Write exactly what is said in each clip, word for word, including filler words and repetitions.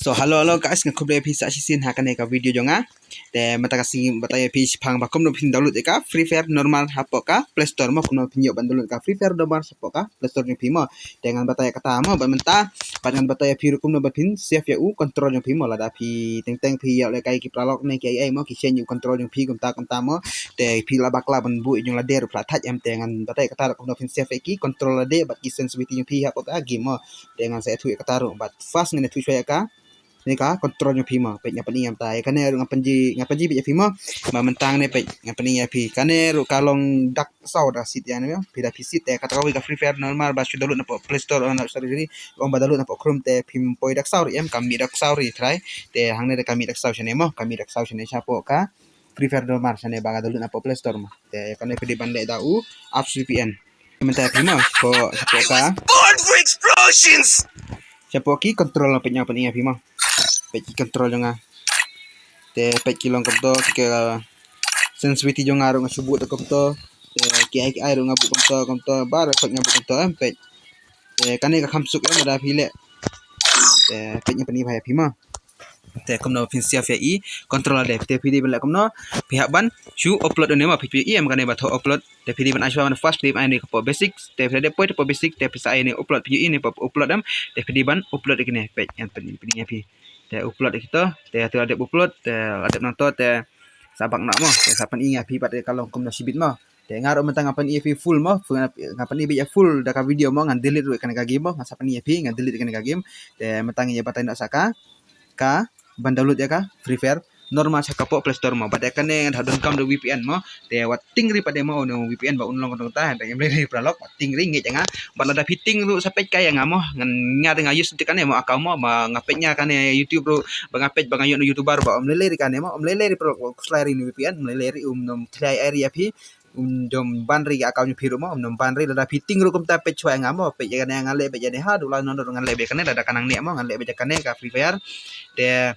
So hello hello guys, nga khublei phi sa shisien ha kane ka video jong nga. Te mynta ka sngi batai phi shaphang ba kumno phin download ïa ka Free Fire normal hapoh ka Play Store mo, kumno phin ïoh ban download ka Free Fire normal hapoh ka Play Store jong phi mo. Te ngan batai kata mo, bad mynta bad ngan batai phi ruh kumno ba phin save ïa u control jong phi mo, lada phi teng teng phi ïoh lehkai ki paralok ne ki ai ai mo, ki change ïa u control jong phi kumta kumta mo. Te phi la bakla ban buh jong lade ruh phi la thait em, te ngan batai kata ruh kumno phin save ïa ki control lade bad ki sensitivity jong phi hapoh ka game mo. Te ngan sa ïathuh ïa kata ruh, bad first ngan ïathuh shuwa ïa ka ne ka control jong phi mo. Peit nga pyni ïa mynta ïa kane ruh nga pynji, nga pynji peit ïa phi mo. Ba mynta ne peit nga pyni ïa phi, kane ruh ka long dak saw da sit ïa ne mo. Phi da phi sit te kata kawei ka Free Fire normal ba shu download napoh Play Store, na sorry sorry, ong ba download napoh Chrome te phim poi dak saw ri em, ka mih dak saw ri trai. Te hangne te ka mih dak saw shane mo, ka mih dak saw shane shapoh ka Free Fire normal shane ba nga download napoh Play Store mo. Te kane phi dei ban leh da u apps V P N. Mynta phi mo, shapoh, shapoh ka. Shapoh ki control peit nga pyni ïa phi mo. Peit ki control jong nga. Te peit ki long kumto, ki ka sensitivity jong nga ruh nga shu buh da kumto. Te ki ai ki ai ruh nga buh kumto, kumto, baroh peit nga buh kumto em peit. Te kane ka kham suk em lada phi leh. Te peit nga pyni bha ïa phi mo. Te kumno phin save ïa i control lade, te phi dei ban leh kumno, phi hap ban shu upload une mo, phi phi ïa em kane ba thoh upload. Te phi dei ban ai shuwa ban first phi dei ban ai ne ka poh basic, te phi dei poi te poh basic, te phi sa ai ne upload, phi ïa ne poh upload em, te phi dei ban upload ïa kane, peit ngan pyni, pyni ïa phi. Te upload ïa kito, te atu la dep upload, te la dep nangto, te sa back noh mo, te sa pyni ïa phi bad ka long kumno shibit mo. Te nga ruh mynta nga pyni ïa phi full mo, full nga, nga pyni beit ïa full da ka video mo, ngan delete ruh ïa kane ka game mo, ngan sa pyni ïa phi, ngan delete ïa kane ka game. Te mynta ngi ïa batai noh sa ka, ka ban download ïa ka Free Fire normal sha ka poh Play Store mo. Bad ïa kane nga donkam da VPN mo. Te wat tieng ri pat de mo une VPN ba un long kata, te ngim lei ri paralok, wat tieng ri ngeit ïa nga. Bad lada phi tieng ruh sa peit kai ïa nga mo. Ngan nga te nga use te kane mo account mo, ba nga peit nga kane YouTube ruh, ba nga peit ba nga ïoh na YouTuber ba ym lei lei ri kane mo, ym lei lei ri paralok, khuslai ri une VPN, ym lei lei ri, um nym thlai ai ri ïa phi. Um jom ban ri ka account jong phi ruh mo, um nym ban ri, lada phi tieng ruh kumta peit shuwa ïa nga mo, peit ïa kane ngan leh beit ïa ne, haduh la nang ruh ngan leh beit ïa kane, lada ka nang neh mo ngan leh beit ïa kane ka Free Fire. Te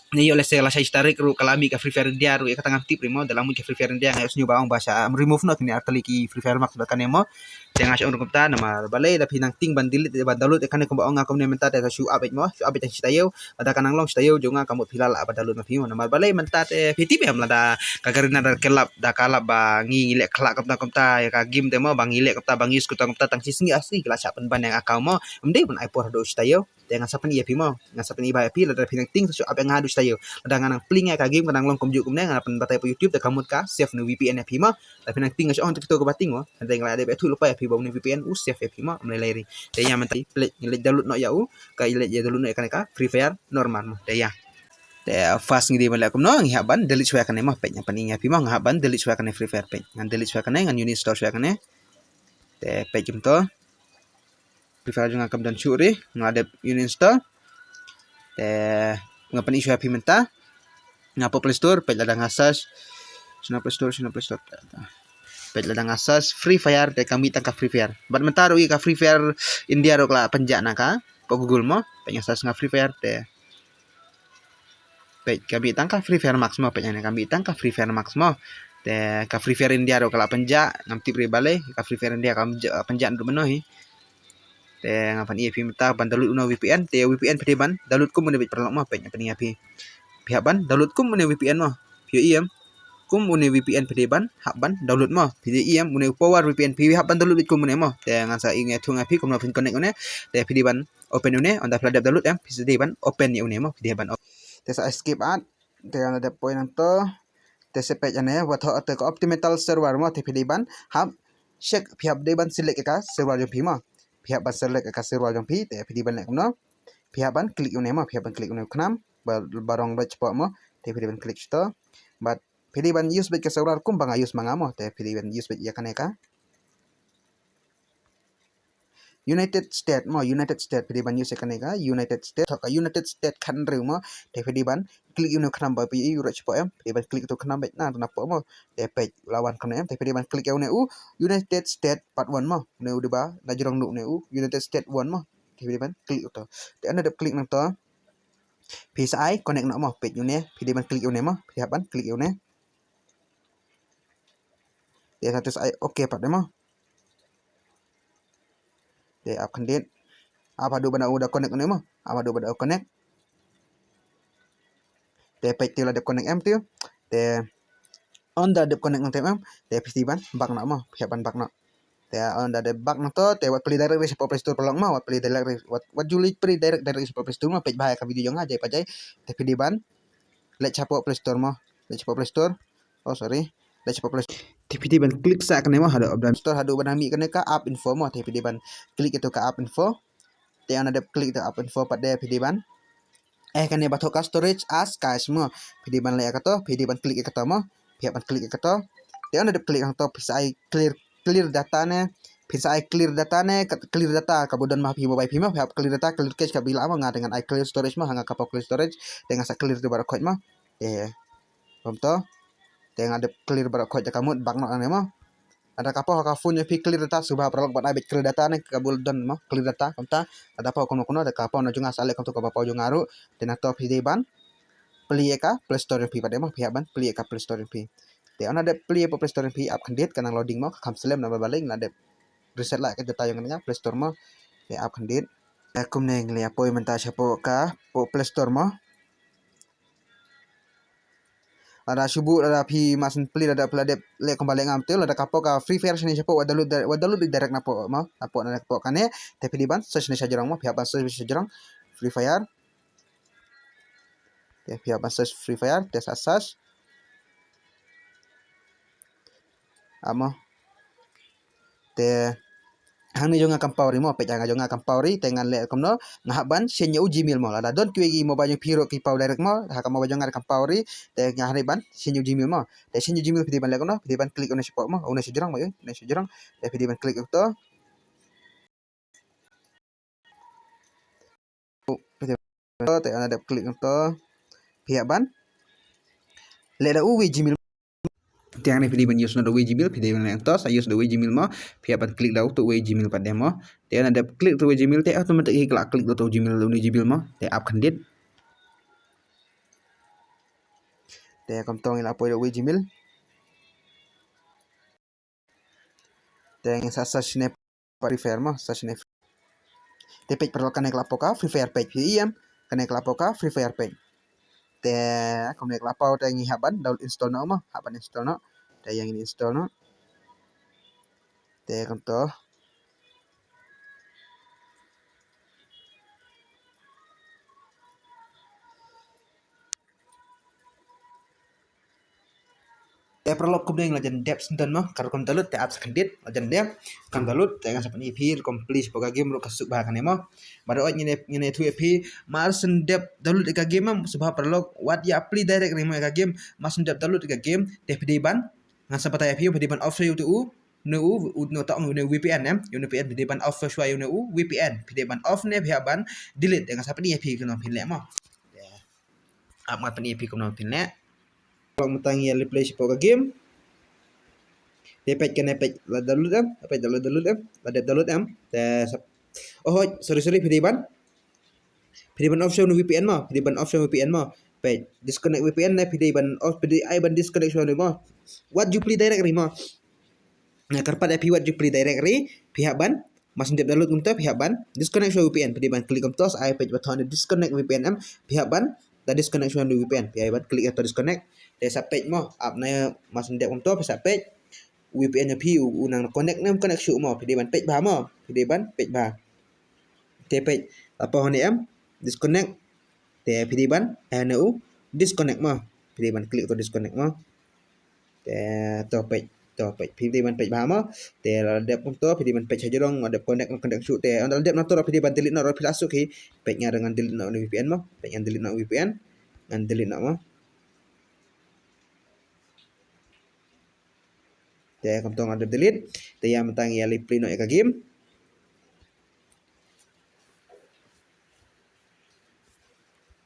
ne ïoh lehse la shai tarik ruh ka la mih ka Free Fire India ruh ïa kata ngam tip ri mo, da la mih ka Free Fire India nga ïohsngew ba ong ba sa remove noh kine ar tylli ki Free Fire Max bad kane mo. Te nga shu ong ruh kumta namar balei da phi nang tieng ban delete ban download ïa kane kumba ong nga kumne mynta te sa shu update mo, shu update tang shi taïew. Lada ka nang long shi taïew jong nga ka mut phi la lah ban download ma phi mo. Namar balei mynta te phi tip em lada ka Garena da ka lap, da ka lap ba ngi, ngi leh khlak kumta kumta ïa ka game te mo, ba ngi leh kumta ba ngi use kumta kumta tang shi sngi ar sngi ki la shah pynban ïa ka account mo. Ym dei ban ai por haduh shi taïew. Te ngan sa pyni ïa phi mo, ngan sa pyni bha ïa phi, lada phi nang tieng sa shu ap ïa nga haduh shi taïew. Lada nga nang pling ïa ka game ka nang long kumjuh kumne, nga pynbatai pa YouTube te ka mut ka save ne VPN ïa phi mo. Lada phi nang tieng nga shu ong te kito kaba tieng mo. Hynrei nga la dep ïathuh lypa ïa phi ba une VPN u save ïa phi mo, ym lei lei ri. Te ïa mynta phi leit, leit download noh ïa u, ka leit ïa download noh ïa kane ka Free Fire normal mo. Te ïa. Te first ngi dei ban leh kumno, ngi hap ban delete shuwa kane mo, peit ngan pyni ïa phi mo, nga hap ban delete shuwa kane Free Fire, peit. Ngan delete shuwa kane, ngan uninstall shuwa kane. Te peit kumto. Free Fire jong nga kam don shuh ri, nga dep uninstall. Te nga pyni shuwa phi mynta. Nga poh Play Store, peit lada nga search. Shano Play Store, shano Play Store. Peit lada nga search Free Fire, te ka mih tang ka Free Fire. Bad mynta ruh ïa ka Free Fire India ruh ka la pynjah na ka, ka Google mo. Peit nga search nga Free Fire, te peit ka mih tang ka Free Fire Max mo, peit ane ka mih tang ka Free Fire Max mo. Te ka Free Fire India ruh ka la pynjah, ngam tip ri balei, ka Free Fire India ka pynjah, pynjah ruh mano hi. Te nga pyni ïa phi mynta ban download une VPN, te VPN phi dei ban download kum une beit paralok mo, peit nga pyni ïa phi. Phi hap ban download kum une VPN mo. Phi ïohi em. Kum une VPN phi dei ban hap ban download mo. Phi dei em une Power VPN phi hap ban download beit kum une mo. Te ngan sa ïathuh ïa phi kumno phin connect une. Te phi dei ban open une, ynda phi la dep download em, phi sa dei ban open ïa une mo, phi dei ban open. Te sa skip ad, te ynda dep poi nangto, te sa peit ane, wat hok te ka Optimetal server mo, te phi dei ban hap check, phi hap dei ban select ïa ka server jong phi mo. Phi hap ban select ïa ka server jong phi, te phi dei ban leh kumno. Phi hap ban click une mo, phi hap ban click une u khnam ba, ba rong dot spot mo, te phi dei ban click shito. Bad phi dei ban use beit ka server kumba nga use ma nga mo, te phi dei ban use beit ïa kane ka United States mo, United States, phi dei ban use ïa kane ka United States, hok ka United States khathynriew mo, te phi dei ban click ïa une u khnam ba phi ïohi u rot shapoh em, phi dei ban click ïa u khnam beit na, na poh mo, te peit la wan kumne em, te phi dei ban click ïa une u United States part one mo, une u dei ba na jrong une u United States one mo, te phi dei ban click ïa uto. Te ynda dep click nangto, phi sa ai connect noh mo, peit une, phi dei ban click ïa une mo, phi hap ban click ïa une. Te sa te sa ai okay pat de mo. Te ap khyndiat. Ap haduh ba da u da connect une mo. Ap haduh ba da u connect. Te peit te la dep connect em te. Te ynda dep connect nangta em, te phi dei ban back noh mo, phi hap ban back noh. Te ynda dep back noh to, te wat plie direct ri shapoh Play Store paralok mo, wat plie direct ri, wat, wat ju leit plie direct, direct shapoh Play Store mo, peit bha ïa ka video jong nga, jai pa jai. Te phi dei ban leit shapoh Play Store mo, leit shapoh Play Store. Oh, sorry. Leit shapoh Play Store. Te phi dei ban click sha kane mo, haduh ban, Store haduh ban mih kane ka app info mo, te phi dei ban click ïa to ka app info. Te ynda dep click ïa to app info pat te phi dei ban, eh, kane ba thoh ka storage as cache mo. Phi dei ban leh ïa kato, phi dei ban click ïa kato mo. Phi hap ban click ïa kato. Te ynda dep click hangto phi sa ai clear, clear data ne. Phi sa ai clear data ne, ka clear data kaba don ma phi mobile phi mo. Phi hap clear data, clear cache kaba ïaleh mo, nga te ngan ai clear storage mo, ha nga ka pau clear storage. Te nga sa clear to baroh khoit mo. Te kumto. Te nga dep clear baroh khoit da ka mut back noh ne mo. Lada ka pau ha ka phone jong phi clear data, sngewbha paralok ban ai beit clear data ne, kaba don mo, clear data kumta. Lada pau kumno kumno, da ka pau na jong nga sa leh kumto, kaba pau jong nga ruh. Te na to phi dei ban plie ïa ka Play Store jong phi pat te mo, phi hap ban plie ïa ka Play Store jong phi. Te ynda dep plie ïa ka Play Store jong phi, ap khyndiat, ka nang loading mo, ka kham slem, naba balei, nga dep reset lah ka data jong nga Play Store mo. Te ap khyndiat. Te kumne ngi la poi mynta shapoh ka, poh Play Store mo. Lada shu bud, lada phi mar syn plie, lada phi la dep leh kumba leh nga mynta, lada ka pau ka Free Fire shane shapoh, wat download, wat download direct napoh mo, napoh, napoh kane. Te phi dei ban search ne shajrong mo, phi hap ban search shajrong Free Fire. Te phi hap ban search Free Fire, te sa search. Amo. Te hangne jong nga kam pau ri mo, peit, hangne jong nga kam pau ri, te ngan leh kumno, nga hap ban shane ïa u Gmail mo. Lada don kiwei ki mobile jong phi ruh ki pau direct mo, ha ka mobile jong nga kam pau ri, te nga hap ban shane ïa u Gmail mo. Te shane ïa u Gmail phi dei ban leh kumno, phi dei ban click une shapoh mo, une shajrong mo, une shajrong. Te phi dei ban click ïa uto. Te ynda dep click ïa uto, phi hap ban leh da uwei Gmail. Te hangne phi dei ban use noh da uwei Gmail, phi dei ban leh uto, sa use da uwei Gmail mo, phi hap ban click da uto uwei Gmail pat te mo. Te ynda dep click uto uwei Gmail, te automatic hi ka la click da uto Gmail, une Gmail mo. Te ap khyndiat. Te kumto ngi la poi da uwei Gmail. Te ngin sa search ne Free Fire mo, search ne. Te peit paralok, kane ka la pau ka Free Fire page, phi ïohi em, kane ka la pau ka Free Fire page. Te kumne ka la pau, te ngi hap ban download, install noh mo, hap ban install noh. Te ïa ngin install noh. Te kumto. Te paralok, kumne ngi la jan dep shen mo, ka rukom download te ap sa khyndiat, la jan dep, kam download, te ngan sa pyni ïa phi rukom plie shapoh ka game ruh, ka suk bha kane mo. Bad hooid ngin ïa, ngin ïathuh ïa phi, mar shen dep download ïa ka game mo, sngewbha paralok, wat ïa plie direct ri mo ïa ka game, mar shen dep download ïa ka game, te phi dei ban, ngan sa batai ïa phi, phi dei ban off shuwa ïa uto u, une u, u, une uto u, une u V P N em, une u V P N, phi dei ban off shuwa ïa une u V P N, phi dei ban off ne, phi hap ban delete, te ngan sa pyni ïa phi kumno phin leh mo. Ap ngan pyni ïa phi kumno phin leh. Paralok, mynta ngi ïa leit plie shapoh ka game. Te peit kane, peit la download em, peit la download em, la dep download em. Te sap-, oh, hooid, sorry, sorry, phi dei ban, phi dei ban off shuwa une u V P N mo, phi dei ban off shuwa une u V P N mo. Peit, disconnect V P N ne, phi dei ban off, phi dei ai ban disconnect shuwa une mo. Wat ju plie direct ri mo. Nga kyrpad ïa phi, wat ju plie direct ri, phi hap ban, mar shen dep download kumto, phi hap ban disconnect shuwa V P N, phi dei ban click kumto, sa ai peit ba thoh ne disconnect V P N em, phi hap ban da disconnect shuwa V P N, phi ai ban click ïa to disconnect. Te sa peit mo, ap ne mar shen dep kumto, phi sa peit U V P N jong phi u, u nang connect ne em connect shuh mo, phi dei ban peit bha mo, phi dei ban peit bha. Te peit, la pau hangne em, disconnect. Te phi dei ban, eh, ne u, disconnect mo. Phi dei ban click to disconnect mo. Te to peit, to peit. Phi dei ban peit bha mo. Te la dep kumto, phi dei ban peit shajrong, la dep connect, connect shuh. Te ynda la dep na to, phi dei ban delete noh, phi la suk hi. Peit nga ruh ngan delete noh une u V P N mo. Peit ngan delete noh une u V P N. Ngan delete noh mo. Te kumto nga dep delete. Te ïa mynta ngi ïa leit plie noh ïa ka game.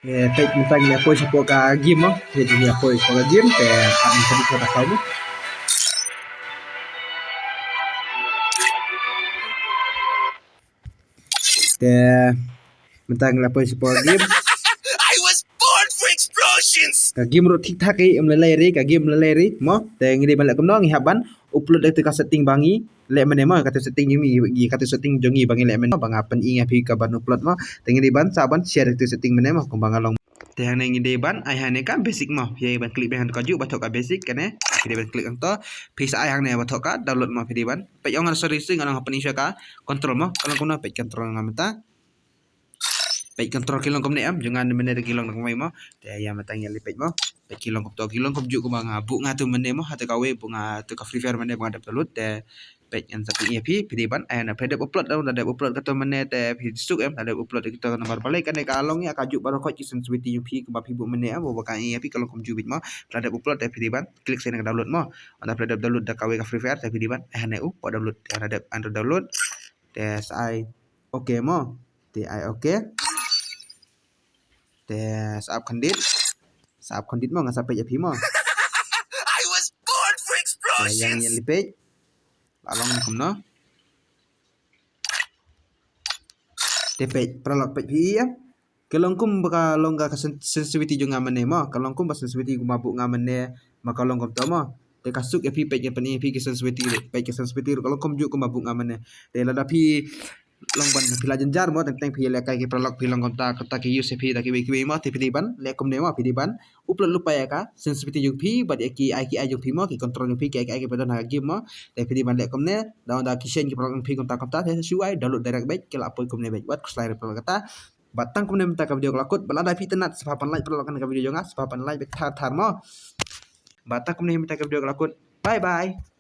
Te mynta ngi ïa poi shapoh ka game mo. Te ngi ïa poi shapoh ka game. Te mynta ngi ïa poi shapoh ka game. Te mynta ngi la poi shapoh ka game. I was born for explosions. Ka game ruh thik thak hi, em lei lei ri, ka game lei lei ri mo. Te ngi dei ban leh kumno, ngi hap ban upload ïa katu ka setting ba ngi leh mynne mo, katu setting jong ngi, katu setting jong ngi ba ngi leh mynne, ba nga pyni ïa phi kaban upload mo. Te ngi dei ban sa ban share ïa katu setting mynne mo, kumba nga long. Te hangne ngi dei ban ai hangne ka basic mo. Phi dei ban click beit hangto ka juh ba thoh ka basic kane. Phi dei ban click hangto. Phi sa ai hangne ba thoh ka download mo phi dei ban. Peit ong sorry sing ong hapdeng sha ka control mo. Ka long kumno peit control nga mynta. Peit control ki long kumne em. Jong nga mynne da ki long kumwei mo. Te ïa mynta ngi ïa leit peit mo. Peit ki long kumto ki long kumjuh kumba nga buh nga tu mynne mo. Hato kawei buh nga tu ka Free Fire mynne ba nga dep download te peit ngan sa pyni ïa phi, phi dei ban, eh, na phi dep upload, la dep upload kato mynne te phi suk em, la dep upload kato namar balei kane ka long ïa ka juh baroh khoit ki sensitivity jong phi kaba phi buh mynne em, ba ka ïa phi ka long kumjuh beit mo, la dep upload te phi dei ban click sha ïa ka download mo. Ynda phi dep download da kawei ka Free Fire te phi dei ban, eh, hangne u, phi download, eh, la dep ynda download. Te sa ai okay mo. Te ai okay. Te sa ap khyndiat. Sa ap khyndiat mo, nga sa peit ïa phi mo. I was born for explosions. Te ïa ngi ïa leit peit. La long kumno. Te peit, paralok peit phi ïa. Ka long kumba ka long ka sen-, sensitivity jong nga mynne mo. Ka long kumba sensitivity kumba buh nga mynne ma ka long kumto mo. Te ka suk ïa phi peit ïa phi ki sensitivity, peit ki sensitivity ka long kumjuh kumba buh nga mynne. Te lada phi long ban phi la jynjar mo, teng teng phi lehkai ki paralok phi long kumta, kumta ki use phi da kiwei kiwei mo, te phi dei ban leh kumne mo, phi dei ban upload lypa ïa ka sensitivity jong phi bad ïa ki ai ki ai jong phi mo, ki control jong phi ki ai ki ai kiba don ha ka game mo. Te phi dei ban leh kumne, da ynda ki seng ki paralok jong phi kumta kumta te shu ai download direct beit, ki la poi kumne beit. Wat khuslai re paralok kata. Bad tang kumne mynta ka video ka la kut, bad lada phi itynnad sngewbha ban like paralok kane ka video jong nga, sngewbha ban like beit thar thar mo. Bad tang kumne mynta ka video ka la kut. Bye bye.